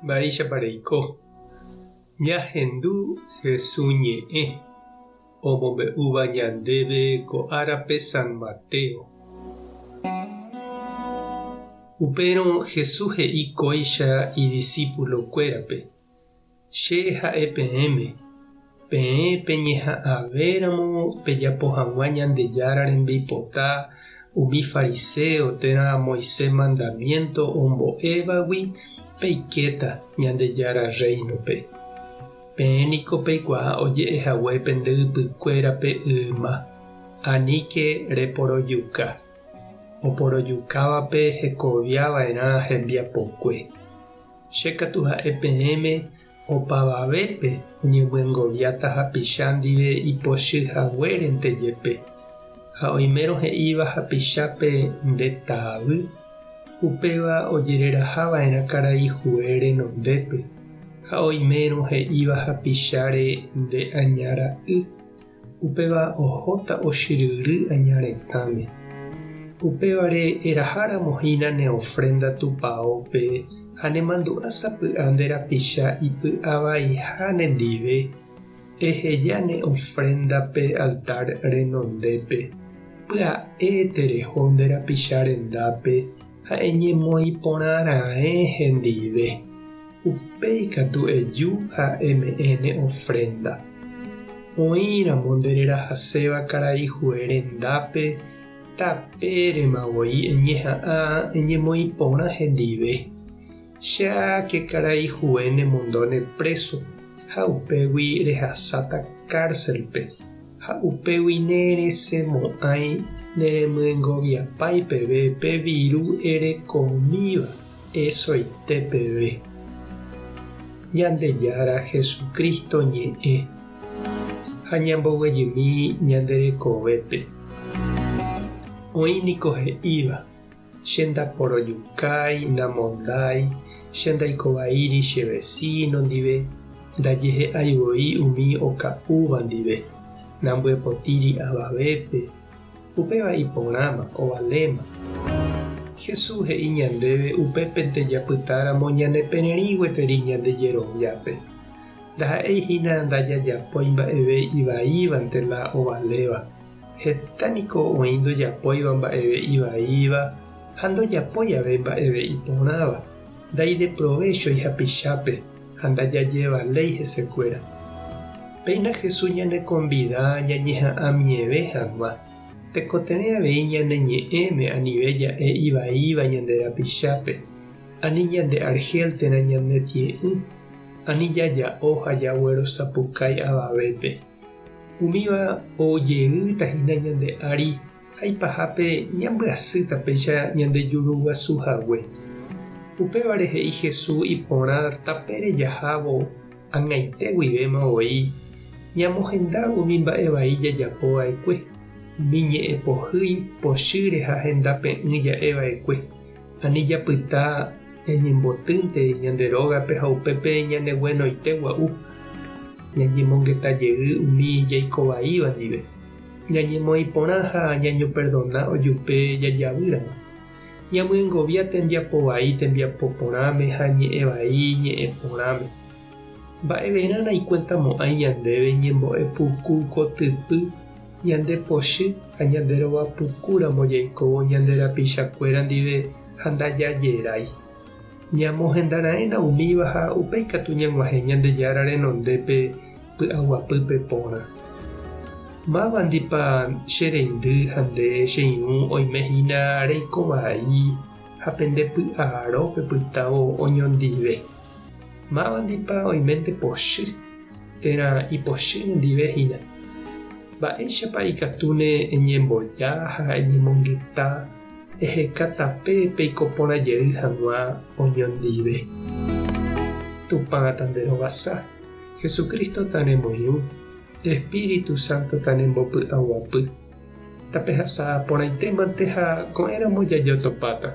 Mba'éichapa reiko? Ñahendu Hesu ñe'ẽ omombe'úva ñandéve ko árape San Mateo. Upérõ Jesús he'i kóicha idisípulokuérape, Che ha'e peẽme, peẽ peñeha'ãvéramo pejapo hag̃ua Ñandejára rembipota umi fariséo térã Moisés mandamiénto ombo'évagui peikéta Ñandejára Rréinope. Peẽ niko peikuaa oje'e hague pende ypykuérape yma, Aníke reporojuka. Oporojukávape hekoviava'erã hembiapokue. Che katu ha'e peẽme opavavépe oñemyengoviáta hapicha ndive ipochy haguérente jepe. Ha oimérõ he'íva hapichápe nde tavy, upéva ojereraha va'erã karai hue renondépe, ha oimérõ he'íva hapicháre nde aña ra'y, Upéva ohóta ochyryry aña retãme. Upévare eraháramo hína ne ofrénda tupaópe ha nemandu'a sapy'a nde rapicha ipy'avaiha nendive, eheja ne ofrénda pe altár renondépe, pya'e tereho nde rapicha rendápe ha eñemoĩ porã raẽ hendive. Upéi katu eju ha eme'ẽ ne ofrénda. Oĩramo nde rerahaséva karai hue rendápe, tapérema voi eñeha'ã eñemoĩ porã hendive. Cháke karai hue nemondóne préso ha upégui rehasáta kárselpe, ha upégui neresẽmo'ãi neremyengoviapái peve pe viru erekomíva. Esoite peve. Ñandejára Jesucristo ñe'ẽ ha ñamboguejymi ñande rekovépe. Oĩ niko he'íva, Che ndaporojukái, namondái, che ndaikovaíri che vecino ndive, ndajehe'ái voi umi oka'úva ndive, nambyepotĩri avavépe, Upéva iporãma, ovaléma. Jesús he'i ñandéve upépente japytáramo ñane pererĩ gueteri ñande jeroviápe. Ndaha'éi hína ndajajapói mba'eve ivaívante la ovaléva. Heta niko oĩ ndojapóiva mba'eve ivaíva ha ndojapói ave mba'eve iporãva, ndaideprovéchoi hapichápe ha ndajajevaléi hesekuéra. Péina Jesús ñanekombida ñañeha'ãmieve hag̃ua. Tekotevẽ avei ñane ñe'ẽme anive ja'e ivaíva ñande rapichápe, ani ñande arhél térã ñane tie'ỹ, ani jaja'o ha jaguerosapukái avavépe. Umíva ou jeýta hína ñande ári ha ipahápe ñambyasýta péicha ñande juru guasu hague. Upévare he'i Jesús iporã tapére jahávo ag̃aite guivéma voi ñamohenda umi mba'e vai jajapo va'ekue, umi ñe'ẽ pohýi pochýre ha hendape'ỹ ja'e va'ekue, ani japyta ñañembotýnte ñande rógape ha upépe ñaneguenoite gua'u, ñañemongeta jey umi jaikovaíva ndive. Ñañemoĩ porã ha ñañoperdona ojupe jajavýramo. Ñamyengovia tembiapo vai tembiapo porãme ha ñe'ẽ vai ñe'ẽ porãme. Mba'everã naikuentamo'ãi ñandéve ñembo'e puku kotypy ñande pochy ha ñande rova pukúramo jaikóvo ñande rapichakuéra ndive ha ndajajerái. Ñamohendaraẽna umíva ha upéi katu ñag̃uahẽ Ñandejára renondépe py'aguapýpe porã. Mávandipa che reindy ha nde che irũ oime hína reiko vai ha pende py'aro pepytávo oñondive? Mávandipa oime nde pochy térã ipochy nendive hína? Mba'éichapa ikatúne eñemboja ha eñemongeta Eheka tape peiko porã jey hag̃ua oñondive. Tupã tanderovasa, Jesucristo tanemoirũ, Espíritu Santo tanembopy'aguapy. Tapehasa porãitémante ha ko'ẽramo jajotopáta.